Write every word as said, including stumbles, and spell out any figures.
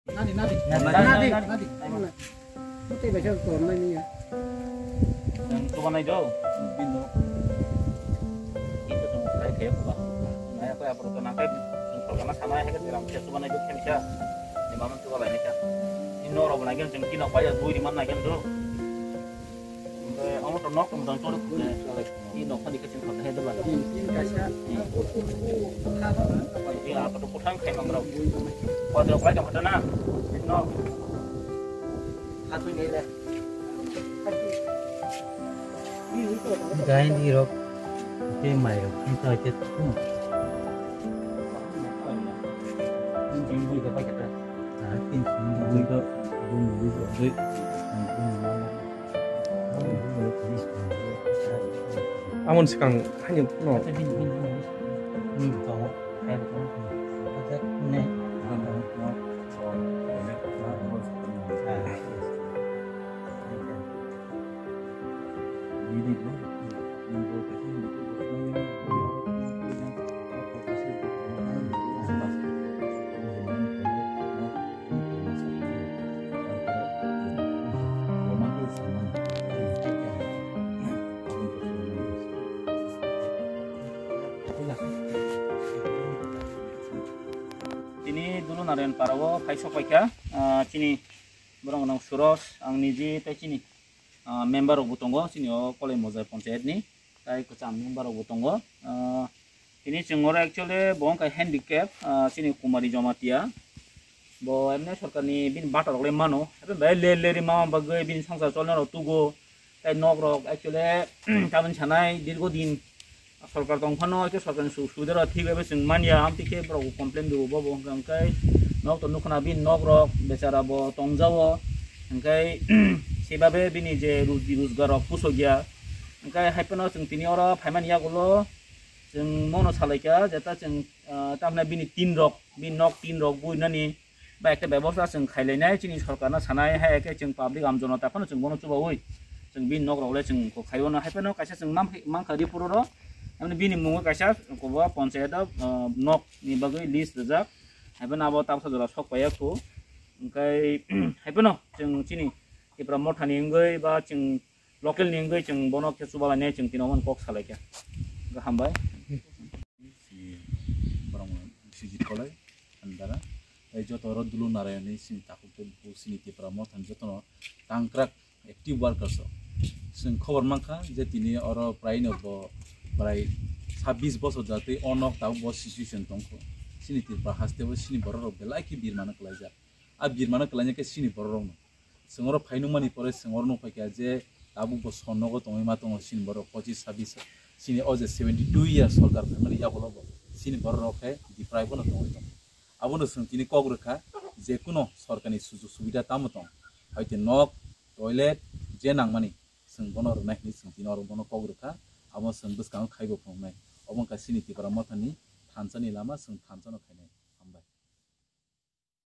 Nadi, nadi. Nadi, nadi, nadi, nadi. Nadi. Nadi. Tei bai khe tor nai ni ya. Yang coba nai do. Bino. Itu tuh kayak kayak apa? Nah, aku ya perlu kena kayak kalau kena sama ya kan orang kita coba nai do kan bisa. Di mana coba lain ya. Ini orang naik yang jengki nak bayar duit di mana kan do. Omo to nok tong tong choro. Ni nok phani khe chwng thangna hai dola. Ni kaisa. Ni apa to kuthang khai mangrok. Kodrok lai tong khata na. No. Hatui ni le. Gain di rok. Te mai rok. Ni to te. Ni jing bui ka pai kata. Ah, tin jing bui ka. Bui bui ka. Bui. Amon swkang haino no. Tini Dulu Narayan Para o phai sok paikha, ah, chini borok nang Suros, ang niji tei chini, ah, member rok bo tongo, chini o Koloi Mojai Panchayat ni. Tai kwcham member rok bo tongo. Ah, tini chwng oro actually bo wngkha handicap, ah, chini Kumari Jamatia. Bo emne sorkar ni bini bata rok le mano. Ebe bai le le ri mama bagwi bini songsar cholna rok tugo. Tai nok rok actually tamoni sanai dirgo din sorkar tong phano, actually sorkar ni sujog subida rok thik bai chwng manya, amtwi khe borok bo complain rwo bo bo hwnkha hwnkhe nok to nukha na bini nok rok bechara bo tongjago. Hwnkhe sebabe bini je ruji rojgar rok pusok ya. Hwnkhe hai phano chwng tini oro phaimani yagulo chwng mono salaikha, jeta chwng, ah, tamni bini tin rok, bini nok tin rok buinani ba ekta bebosta chwng khailainai, chini sorkarno sanai, hai khe chwng public amjonota phano chwng bono chubaui chwng bini nok rok le chwng kok khaiwano, hai phano kaisa chwng mankha, mankha report oro, tamni bini mungo kaisa kobo panchayat o, ah, nok ni bagwi list rijak, hai phano abo tabsa jora sok paiya khu, hwnkhe hai phano chwng chini Tipra Motha ni wngwi ba chwng local ni wngwi chwng bono khe chubalainai chwng tini omo kok salaikha. Hwnkhe hambai. Chini borok Biswajit Koloi, Andara. Tei joto oro Dulu Narayan ni chini takhuk tei bukhuk chini Tipra Motha ni jotono tangkrak active workers rok. Chwng khobor mankha je tini oro prai no bo prai sabbish bosor jatwi o nok tabuk bo situation tongkho. Chini Tripura haste bo chini borok rok belai khe birmano kwlaijak. A birmano kwlainai khe chini borok rokno. Chwng oro phai nukmani pore chwng oro nukphaikha je tabuk bo son nogo tongwi ma tongo chini borok pochis sabbish, chini o je seventy two year sorkar phaimani yagulo bo chini borok rok khe deprive no tongwi tongo. Abono chwng tini kok rwkha je kuno sorkarni sujog subida tamo tong, hoite nok, toilet, je nangmani chwng bono rwnai hinwi chwng tini oro bono kok rwkha, abo chwng bwskango khaibo phunuknai. Obo wngkha chini Tipra Mothani thansa ni lama, chwng thansa no khainai.